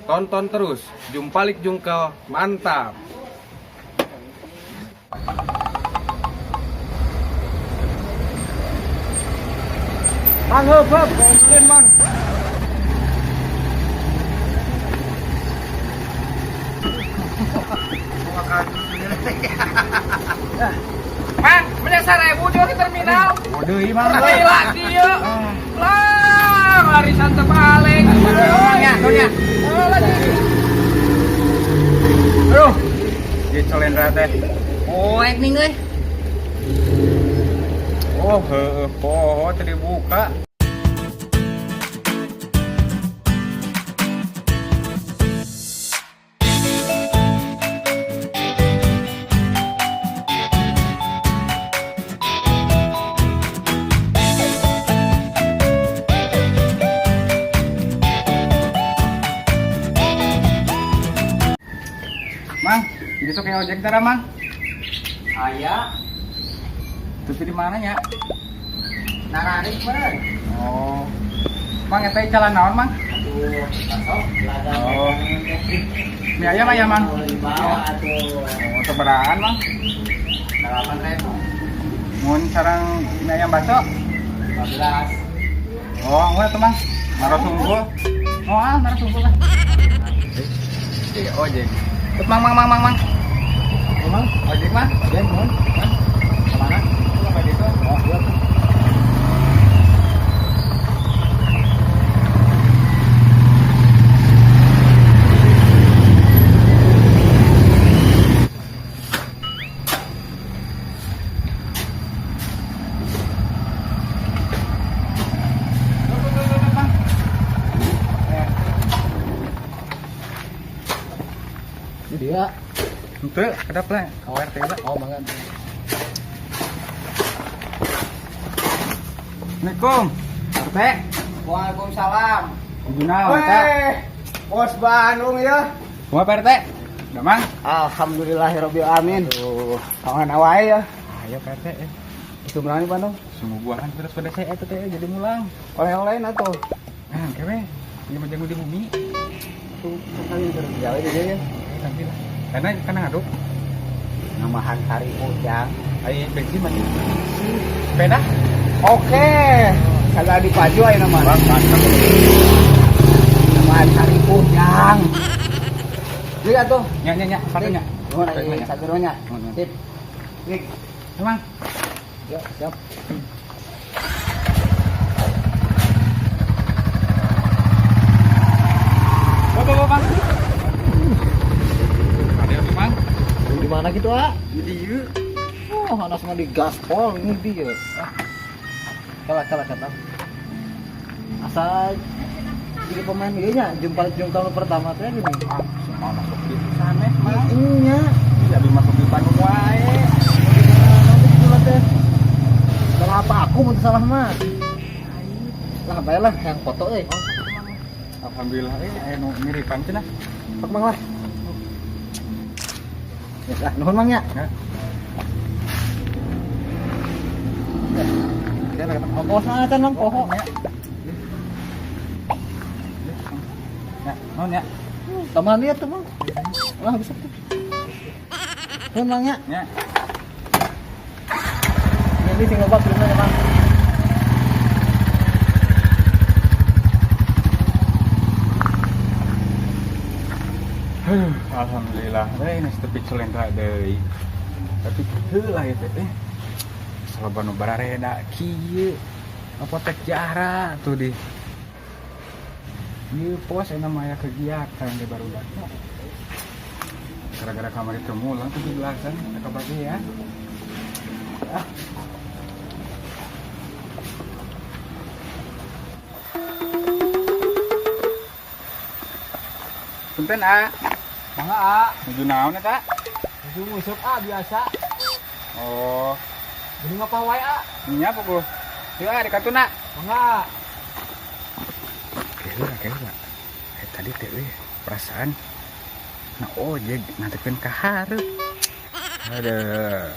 Tonton terus, Jumpalik Jungkel, mantap. Mang, heup, heup, komplain, Mang. Mang, beli 1.000 juga ke terminal. Waduh, ieu Mang. Gila dia. Lah, warisan terbalik. Ya, ya. Aduh. Ieu celendra teh. Poek nih euy. Oh, heueuh, poho teu dibuka. Mang, besok kayak ojek tara, Mang. Aya, Tapi di mana ya? nararik meureun. Oh. Mang eta jalan naon, Mang? Aduh, masuk laga. Oh. Mie ayam aya, Mang. Dibawa atuh. Oh, seberahan, Mang. 8.000. Mun sarang mie ayam bakso. 15. Oh, enggak tuh, Mang. Naros unggul. Oh, ah, naros unggul lah. Iya, ojek. Tut, Mang, Mang, Mang, Mang, Mang. Oh, Mang. Ojek, Mang. Ojek, mun. Mang. Kemana? Lu apa gitu? Oh, iya. Tut, tut, tut, tut, Mang. Eh, Ini dia. henteu, kedap lah. KWRT lah. Oh, mangga. Assalamualaikum. RT. Waalaikumsalam. Guna, RT. Bos Bandung ya. Kumaha Pak RT? Udah, Mang? Alhamdulillahirabbil alamin. Tuh, kawan wae ya. Ayo Pak RT. Eh. Itu berani Bandung. Semua buahan terus pada saya itu teh jadi mulang. Oleh-oleh atuh. Nah, kewe. Ini mah jago di bumi. Tuh, kali gawe di dieu ya. Nanti lah. Karena ngaduk. Namahan hari ujang. Ai bensin mati. Sepeda? Oke, kagak dipaju aja nama. Bang, mantap. Namahan hari ujang. Lihat tuh. Nya nya nya, sepatunya. Nuhun Sepatunya. ari sageronya. Nuhun. Sip. Nik. Emang. Yuk, siap. Bawa bawa Bang. Ada yang Bang? Di mana gitu, ah? Di dieu. Oh, anak semua di gaspol ini dia. Ah. Kalah kalah kata. Asa jadi pemain ieu nya jumpa jungkal pertama teh gini. Ah, semua masuk di sanes, Mang. Nya. Iya, masuk di Bandung wae. Nanti teh. Salah apa aku mun salah mah. Lah bae lah yang foto euy. Alhamdulillah aya nu miripan cenah. Pak Mang lah. Ya, ah, nuhun Mang ya. Ya. Ya, ongkos mana can Mang poho. Ya. Ya, naon ya? Taman lihat tuh Mang. Lah bisa tuh. Nuhun Mang ya. Ya. Jadi sing loba filmnya Mang. Aduh, alhamdulillah, ini tepi celendra deui. Tapi heula ieu teh. Saloba nu barareda kieu. Apotek Jara tuh di. Ieu pos eta mah aya kegiatan di barudak. Gara-gara kamari teu mulang 17-an teu kabagian. Ah. Punten, ah. Mangga a. Nuju naon eta? Nuju nguseup a biasa. Oh, Geuning apa wae a? nya puguh. Yuk ah di katuna. Mangga. Keula keula. Eh tadi teh euy, perasaan nah ojek ngantekeun ka hareup. Aduh.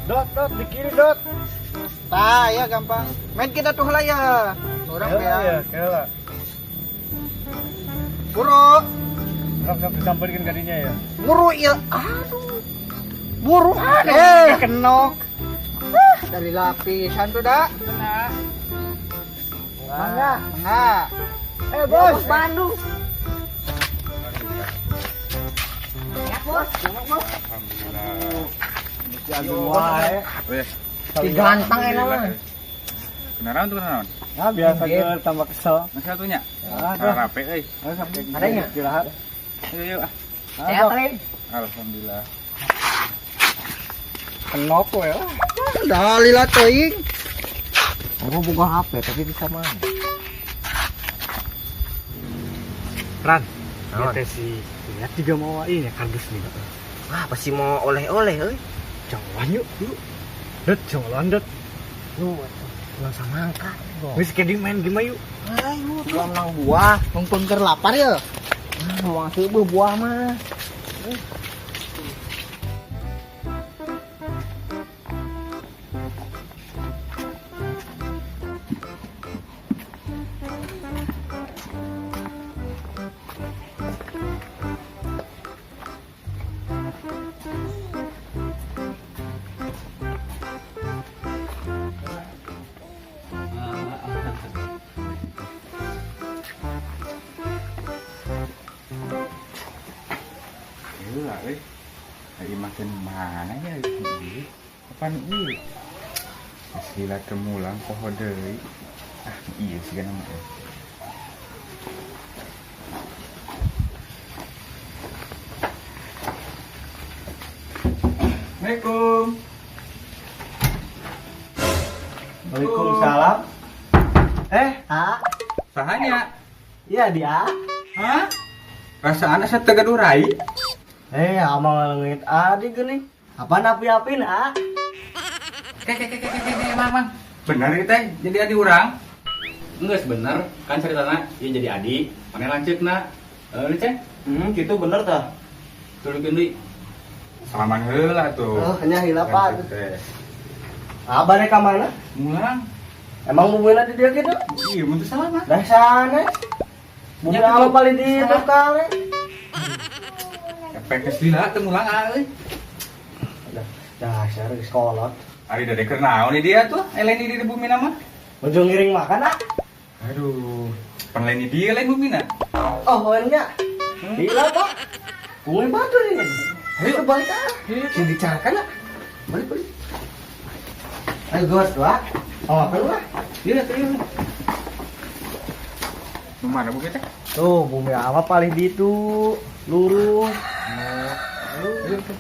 Dot, dot, di kiri, dot. Tah, ya gampang. Main kita tuh lah ya. Orang Ya, ya. ya. Buru. Sok disamperin kadinya ya. Buru ya. Aduh. Buru. Kenok. Dari lapisan tuh dak. Mangga. Mangga. Bos, Bandung. Ya, Bos. Bos. Alhamdulillah. Agung wae. Weh, Digantang enak mah. Kenaon tuh kenaon? Nah, biasa gue tambah kesel. Masih satunya? Ah, Rape euy. Adanya? Istirahat. Ayo yuk ah. Sehat, Rin. Alhamdulillah. Kenok we lah. Dalila teuing. Aku buka HP tapi bisa mah. Ran, dia teh si lihat juga mau ini kardus nih. Wah, pasti mau oleh-oleh euy. Jangan yuk, yuk. Det, jangan det. Lu nggak usah mangka. Wis kedi main gimana yuk? Ayo, belum nang buah. Mumpung keur lapar ya. Mau sih buah mah. Gila euy. Lagi makan mana ya ieu? Kapan ieu? Geus lila teu mulang poho deui. Ah, iya sih kan mah. Assalamualaikum. Waalaikumsalam. A, Sahanya? Iya dia. Hah? Rasaan asa teu gaduh rai? Amang ngalengit adik geuning. Apa napi-apin, ah? Ke ke ke ke ke ke mang mang. Bener ieu teh jadi adi urang? Enggak bener, kan ceritanya dia jadi adik, mana lanceukna. Eh, ceng, Gitu bener tah. tulukeun deui. Salaman heula tuh. Oh, nya heula, Pak. Lanceuk teh. Abah rek ka mana? Mulang. Emang bumbuina di dia gitu? Iya, mun teu salaman. Dah sana. Bumbu Ya, apa paling di tukang? Efek geus lila teu mulang ah euy. Dah, saya di sekolah. Ari dade keur naon dia tuh? Lain di di bumi nama. Ujung ngiring makan ah. Aduh, pan lain di dia lain bumi na. Oh, nya. Gila, Pak. Bumi batu ini. Ayo balik ah. Sini dicarakan ah. Balik, balik. Ayo gua dua. Oh, apa lu ah? Iya, tuh. Iya. Nu mana bumi teh? Tuh, bumi apa paling di itu lurus. Ayo tuh.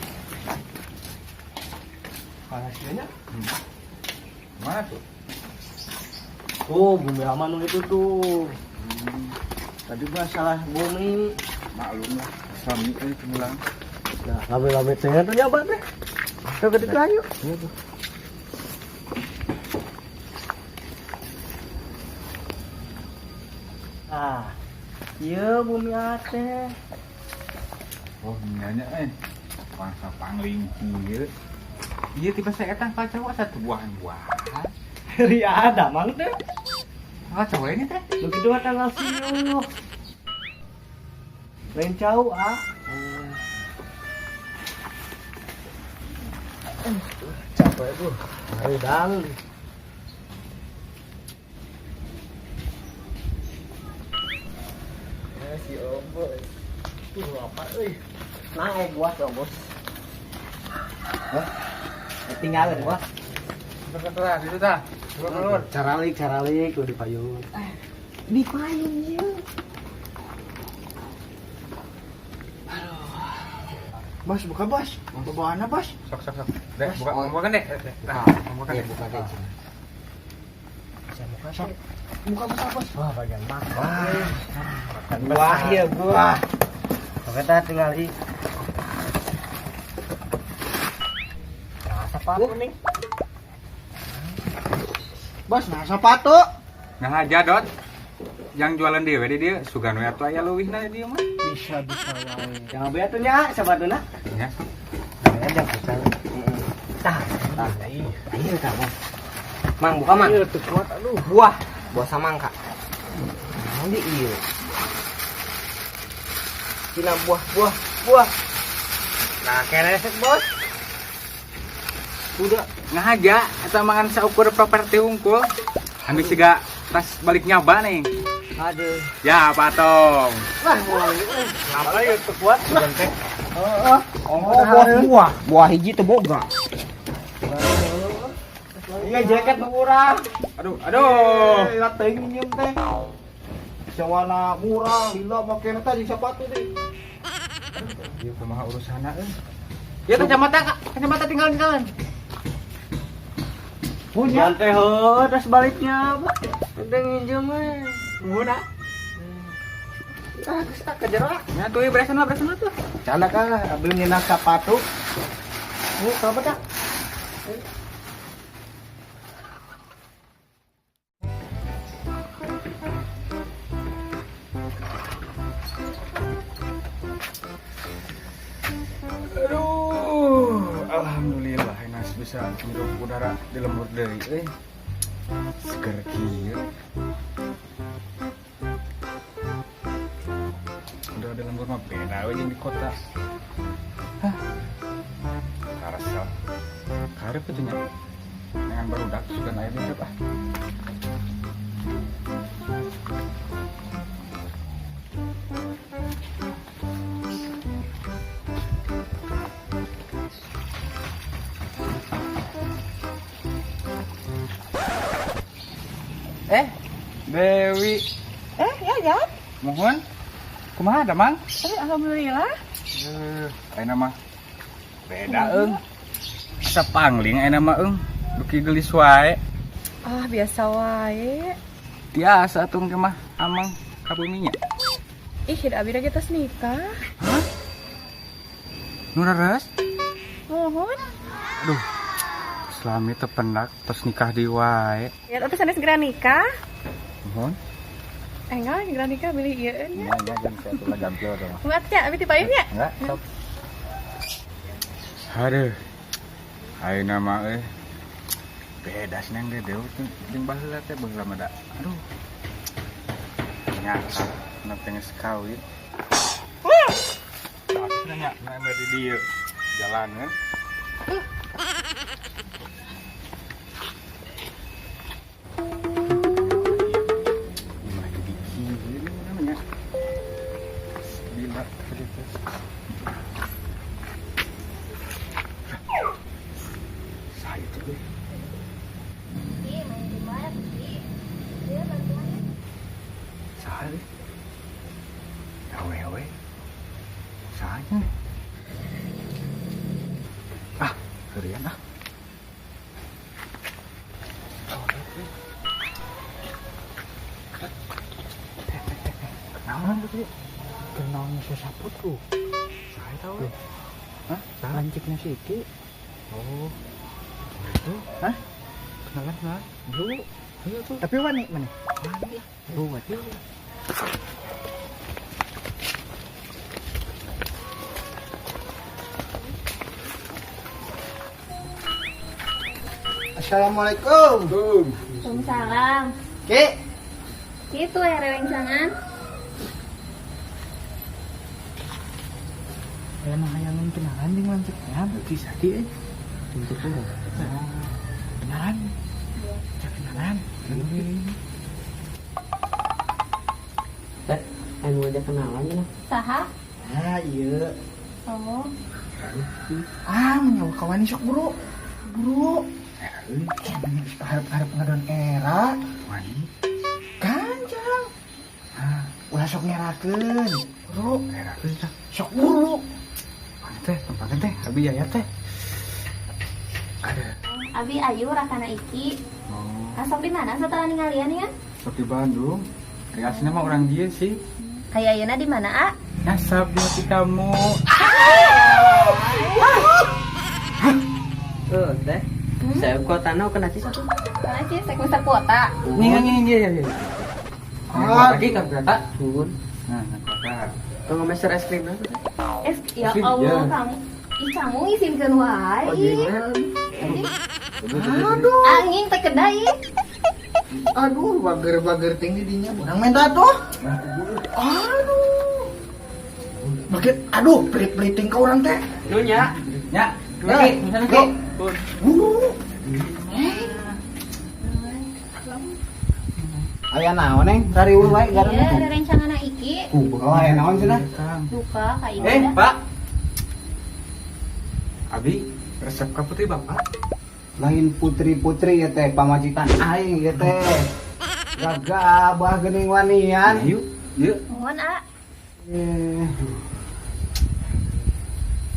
Panas nya. Mana tuh? Tuh, bumi ama nu itu tuh. Tadi gua salah bumi. Maklum lah, suami euy teu mulang. Nah, lame-lame teh tuh nyoba teh. Tuh ke ditu ayo. Iya tuh. Ah. Iya bumi ate. Oh, nyanya eh. Bangsa pangling kieu. Iya tiba saya eta kacau satu buahan-buahan. Ria damang teh. Kacau ini teh. Lu kitu mah tanggal siuh. Lain jauh ah. Capek bu. Ayo dang. Si Obo. Tuh apa euy? Nah, buah dong, Bos. Hah? Tinggalin, Bos. Bentar, itu tah. Keluar. Caralik, caralik, lu di payung. Di payung ieu. Bos, buka bos. Bawaannya bos. Sok sok sok. Deh, buka buka kan deh. Nah, buka Iya, deh. buka deh. Saya buka sih. Buka bos, bos. Wah, bagian makan. Makan Buah ya, buah. Oke, tah tinggal i. Nah, sepatu nih. Bos, nah sepatu. Nah aja dot. Yang jualan dewe di dia sugan we atuh aya leuwihna dia mah. Bisa bisa wae. Jangan bea tuh nya, sepatuna. Ya. Ya, jangan susah. Tah, tah, iya, tah, Bos. Mang buka mang. Iya, teu kuat aduh. Buah, buah samangka. Naon di ieu? Cina buah, buah, buah. Nah, keresek bos. Udah ngahaja eta mangan saukur properti hungkul. Ambil siga tas balik nyaba nih. Aduh. Ya, patong. Apa ya teu kuat teh. Heeh. Oh, buah buah. Buah hiji teu boga. Iya jaket murah. Aduh, aduh. Eh, lah teuing minjem teh. Sawana murah, lila make eta jeung sepatu deh. Ieu kumaha urusanna euy? Ya kacamata, Kak. Kacamata tinggal-tinggalan. Punya. Teh heuh terus baliknya apa? Udah nginjem mah. Muna. Ah, geus tak kejer lah. Ya tuh beresan lah, beresan lah tuh. Canda kah, abdi nyenak sepatu. Ini berapa dah? Aduh, alhamdulillah enas bisa ngirup udara di lembur deui euy. Seger kieu. Udara di lembur mah beda we jeung di kota. Hah. Karasa. Karep itu nya. Dengan barudak sugan aya di ah. Eh, Dewi. Eh, ya ya. Mohon. Kumaha damang? Eh, alhamdulillah. Eh, ayeuna mah beda eung. Asa pangling ayeuna mah eung. Duki geulis wae. Ah, biasa wae. Tiasa atuh ke mah amang ka buminya. Ih, da abi da geus nikah. Hah? Nu reres? Mohon. Aduh. Selami teu pendak tos nikah di wae. Ya, atuh sanes segera nikah. Mohon. Eh, enggak, segera nikah bilih ieu nya. Nya nya jam satu lah gampil tuh mah. Enggak nya, abi ti payun nya. Enggak, sok. Aduh. Ayeuna mah euy. Beda sih nang Dedew jeung baheula teh baheula mah da. Aduh. Nyata na teh geus kawin. Tapi nanya, na di dieu jalan kan. Gimana jadi kieu namanya? Bila tadi teh. Saya tuh euy. Saha euy? Awewe. Saha nya? Ah, heureuyan ah. Kenalan tuh, Kenalnya si Saputru. Saya tahu. Hah? Saha? Lanciknya si Iki. Oh. Itu? Hah? Kenalan, kenalan. Dulu. Ayo tuh. Tapi wani mana? Wani. Oh, wani. Assalamualaikum. Waalaikumsalam. Ki, Gitu ya rewencangan. aya nu hayangan kenalan jeung lanceukna berarti sadi euy. Untuk urang. Kenalan. Cak kenalan. Teh, anu aja kenalan ya. Saha? Ah, iya. Oh, Ah, menyawa kawan sok bro. Bro. Harap-harap ngadon era. Wani. Ganjang. Ah, ulah sok ngerakeun. Bro, Era euy tah. sok buru. Wani teh, tempatnya teh, abi yaya teh. Ada. Abi Ayu Rakana Iki. Oh, Asal di mana setelah ninggalian ya? sok di Bandung. Ari aslinya mah orang dieu sih. Kayak ayeuna di mana, A? Nyasap di hati kamu. Eh, teh. Saya kota nau kena cis atuh. Mana sih? Saya bisa kuota. Nih, nih, nih, nih, nih. Ah. Lagi kan berata. Suhun. Nah, nah, kota. Tong meser es krim nah. Es, ya Ih, Allah ya. kamu. Ih, kamu isinkeun wae. Oh, Ih. gimana? Ih. Aduh. Angin teh kedai. Aduh, bager-bager tinggi dinya. Urang minta tuh. Aduh. Makin aduh, pelit-peliting ka urang teh. Nuhun nya. Nya, Nah, Ki, misalnya Ki. yuk. Aya naon neng? Rariweuh wae Iya, ada rencangan Iki. Oh, aya naon cenah? Duka ka ieu. Eh, Pak. Abi resep ka putri bapak. Lain putri-putri ya teh pamajikan aing ya teh. Gagabah geuning wanian. Yuk, yuk. Mohon A. Eh.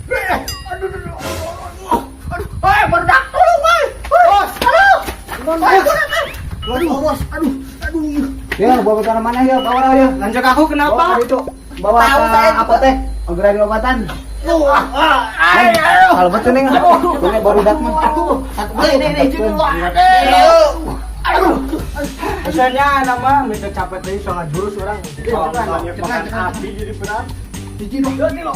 Aduh, aduh, aduh, aduh, aduh, eh, barudak tolong, woi. Bos, aduh. Aduh, bos, aduh, aduh. Ya, bawa ke mana ya, bawa ya. Lanjut aku kenapa? Bawa itu. Bawa Tahu ke saya juga. apotek. Segera diobatan. Wah, ay, aduh. Kalau betul neng, boleh barudak mah. Aduh, ini, ini, ini, aduh. Aduh. Misalnya nama minta capek tadi soalnya jurus orang. Soalnya makan api jadi berat. Hiji dua, tilu.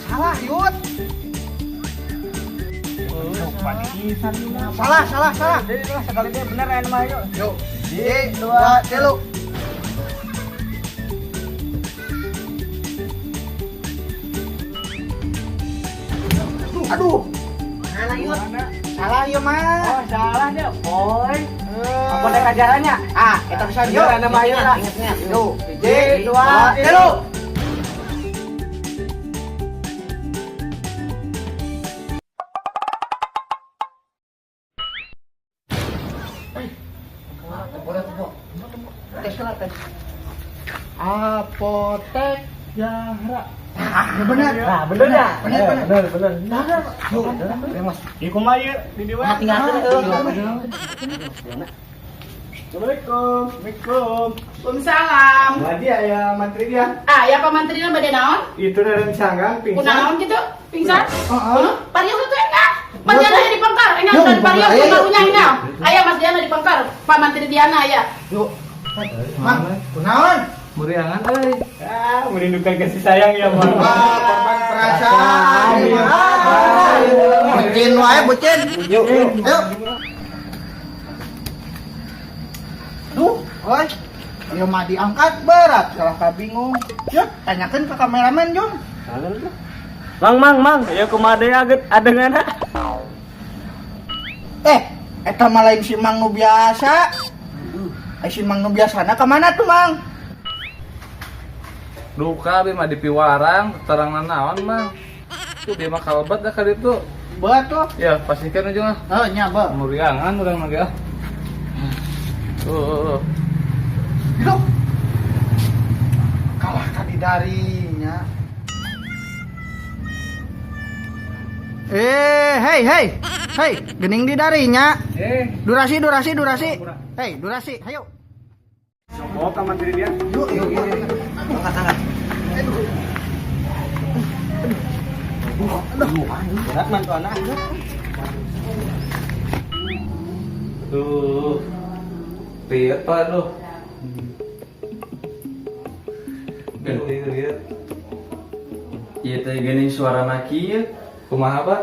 Salah, Yud. Salah, salah, salah. Jadi lah sekali dia bener ya nama yuk. Yuk, hiji, dua, tilu. Aduh. Salah yuk. Salah ya, mah. Oh salah deh, boy. Apa ada ajarannya? Ah, kita bisa Yuk, nama yuk lah. Yuk, hiji, dua, tilu. Tes lah, tes. Apotek Zahra. Ya benar. Nah, bener ya? Bener, bener. Bener, bener. Nah, Yuk, mas. ieu kumaha ieu di dieu wae. Tinggalkan tuh. Assalamualaikum. Assalamualaikum. Waalaikumsalam. Lagi aya mantri dia. Ah, ya Pak Mantrina bade naon? Itu rencana pingsan. Kunaon gitu? Pingsan? Heeh. Parios itu enggak? Mas Diana ya di Pengkar, enggak Yuk, dari Parios ayo. barunya enggak. Aya Mas Diana di Pengkar, Pak Mantri Diana ya. Yuk. Mang, kunaon? Muriangan euy. Ah, merindukan kasih sayang ya, Bang. Wah, korban perasaan. Bucin wae, bucin. Yuk, yuk. Yuk. Duh, oi. Ieu mah diangkat berat, salah ka bingung. Yuk, tanyakeun ke kameramen, Jung. Mang, mang, mang, ya kumaha deui aget adenganna? Eh, eta mah lain si Mang nu biasa. Eh, si Mang nu biasana ka mana tuh, Mang? Duka abi mah di piwarang, terang naon, Mang. Tuh dia mah kalbat dah ka ditu. Berat tuh. Ya, pastikan aja lah. Oh, nya, Bang. Muriangan urang mah ge ah. Tuh. Duh. Kalah tadi darinya. Eh, hey, hey. Hey, gening di darinya. Eh, Durasi, durasi, durasi. Hey, durasi, ayo. Bawa ka mantri dia. Yuk, yuk, yuk. Angkat, angkat. Aduh. Aduh, aduh. Berat mantu anak. Tuh. Lihat Pak tuh. Lihat, lihat. Ieu teh geuning suara kieu. Kumaha Pak?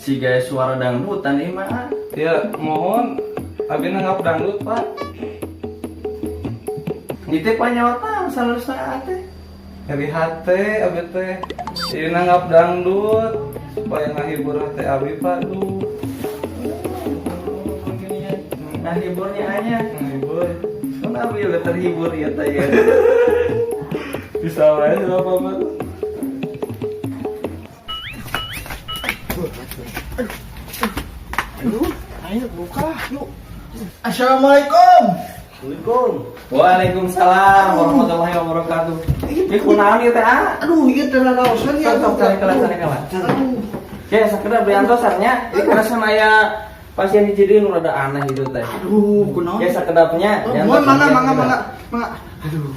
Siga suara dangdutan ieu mah. Ya, mohon abi nanggap dangdut Pak. Ieu teh panyawa salusna teh. Nyeri hate abi teh. Ieu nanggap dangdut supaya ngahibur hate abi Pak duh. Nah hiburnya anya. Ngahibur. Kan abi udah terhibur ya teh ya. Bisa wae sih Bapak mah. Aduh, ayo buka, yuk. Assalamualaikum. Assalamualaikum. Waalaikumsalam warahmatullahi wabarakatuh. Ini kunaon ieu teh ah? Aduh, ieu teh lalaosan ya. Sok sok cari kelas cari kelas. Aduh. Ya sakedap diantosan nya. Ini karena sama aya pasien hiji deui nu rada aneh gitu teh. Aduh, kunaon? Ya sakedapnya. Oh, mohon mangga mangga mangga mangga. Aduh.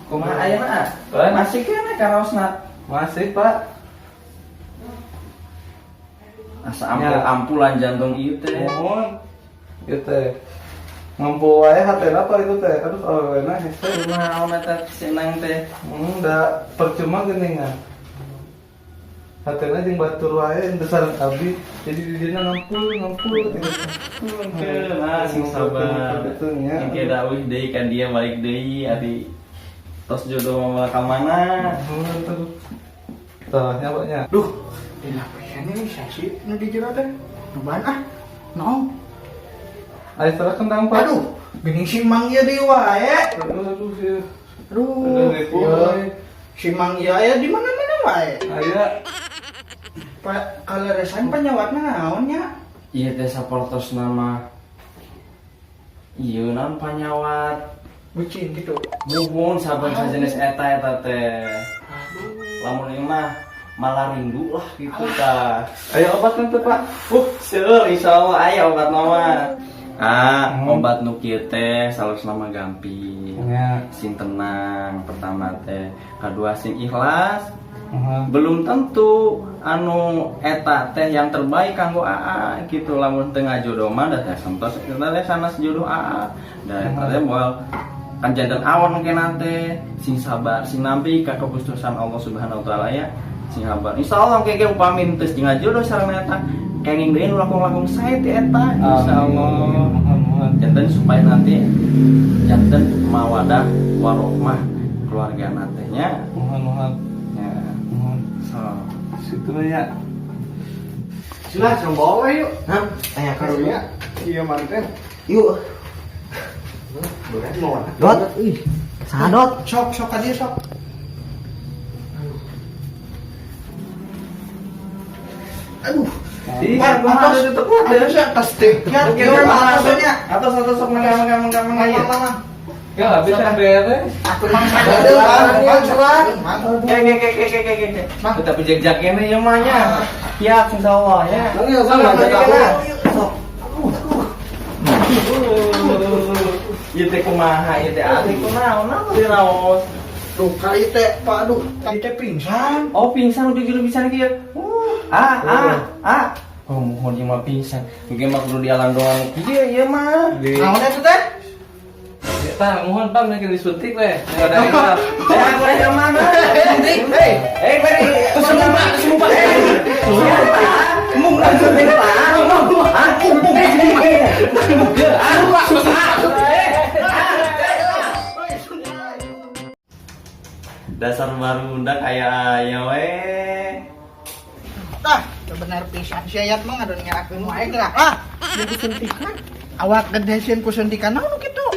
Kumaha ayeuna? Masih keneh karaosna. Masih Pak. Asa ampul-ampulan jantung ieu teh. Mohon. Ieu teh. Ngampu wae hatena apa itu teh? Aduh, awewena hese. Naon eta si Neng teh? Da percuma geuningan. Hatena jeung batur wae teu sareng abi. Jadi di dina ngampul ngampul gitu. Nah, sing sabar. Gitu nya. Engke dawuh deui kan dia balik deui ari tos jodoh mah ka mana? Aduh. Tah, nya Pak nya. Duh, dina pisan ini sasi nu di jero teh. Nuban ah. Naon? Ayo salah kendang Pak. Aduh, geuning si Mang ieu deui wae. Aduh, aduh, ieu. Aduh, Aduh, ribu, ieu. euy. Si Mang ieu aya di mana-mana wae. Aya. Pak, kaleresan panyawatna naon nya? Ieu teh sapertos nama ieu naon panyawat. Bucin gitu. Muhun saban sajenis eta eta teh. Lamun ieu mah malah rindu lah gitu tah. Ayo obat teh Pak. Seueur insyaallah aya obat mah. Ah, obat nu kieu teh salosna mah gampil. Nya. Sing tenang pertama teh, kadua sing ikhlas. Heeh. Belum tentu anu eta teh yang terbaik kanggo AA gitu lamun teu ngajodoh mah da teh sentos eta teh sanes jodoh AA. Da eta teh moal kan janten awan mungkin teh sing sabar sing nampi ka keputusan Allah Subhanahu wa taala ya sing sabar. Insyaallah engke ge upami teu ngajodoh sareng eta kenging deui nu langkung-langkung sae ti eta insyaallah. Muhun. Janten supaya nanti janten mawadah warohmah keluarga natehnya. Muhun, muhun. Ya. Muhun. So. Situ nya. Sila, sombong we yuk. Hah? Tanya Karunya, iya manten. Yuk. Berat mau. Dot. Ih. Sadot. Sok, sok ka dieu sok. Aduh. Ih, Pak, kumaha atos, tutup teh? atos ya, atos teh. Ya, Oke, ya, mangga, atos nya. Atos atos sok mangga mangga mangga mangga ieu. Mangga, mangga. Ya, habis yang beres. Aku mang sadar, mang sadar. Mang. Ke ke ke ke ke ke ke. Mang. Tapi jeg-jag kene ieu mah nya. Siap insyaallah ya. Mang, sama Sama aja. Sok. Ieu teh kumaha ieu teh atuh kunaon naon diraos. Duh, kali teh, Pak, aduh, kali teh pingsan. Oh, pingsan udah gitu pingsan kieu. Ah, ah, ah. Oh, mohon ieu mah pingsan. Engke mah kudu dialandongan kieu ieu mah. Naon eta teh? Tah, mohon Pak mereka disuntik weh. Enggak ada yang Eh, boleh yang mana? Suntik, hei. Eh, beri. Semua, semua, Pak. Mung langsung deh, Pak. Ah, mung. Ah, susah. Dasar baru undang kayak aya we. Tah, bener pisan si Ayat mah ngadon ngerakeun wae gerak lah. Jeung kusuntikan. Awak gede sieun kusuntikan naon kitu?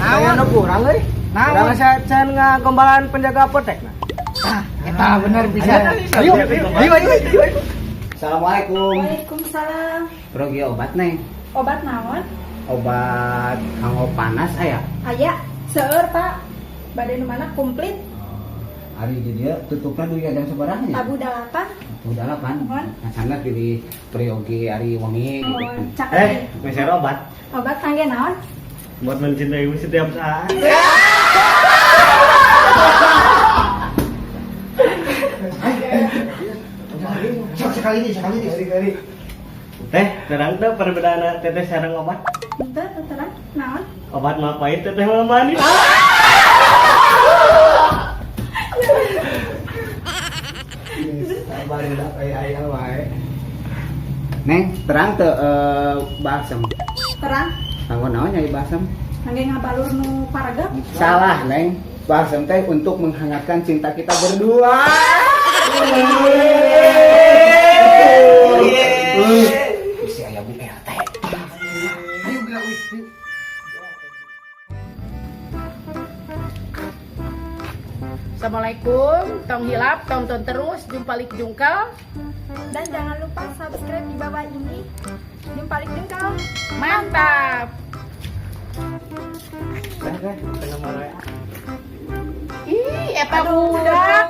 Aya nu kurang euy. Naon? Urang can ngagombalan penjaga apotek nah. Tah, eta bener pisan. Ayo, ayo, ayo, ayo. Assalamualaikum. Waalaikumsalam. Bro, ieu obat neng. Obat naon? Obat kanggo panas aya. Aya, seueur Pak. Bade nu mana komplit? Ari di dieu tutupna dugi jam sabaraha nya? Tabuh 8. Tabuh 8. Mohon. Nah, sangat pilih peryogi ari wengi gitu. Mohon, cakep. Meser obat Obat kangge naon? buat mencintaimu setiap saat. Sok sekali ini, sekali ini, sekali. Teh, terang teh perbedaan teteh sareng obat. Teu, terang naon? Obat mah pahit, teteh mah manis. Sabar udah kayak ayah wae. Neng, terang teu balsem. Terang. Kanggo naon nyai balsem? Kangge ngabalur nu paragap. Salah, Neng. Balsem teh untuk menghangatkan cinta kita berdua. Bisi aya Bu RT. Ayo gerak wih. Yuk. Assalamualaikum, tong hilap, tonton terus, Jumpalik Jungkal. Dan jangan lupa subscribe di bawah ini. Jumpalik Jungkal. Mantap. Ih, eta budak.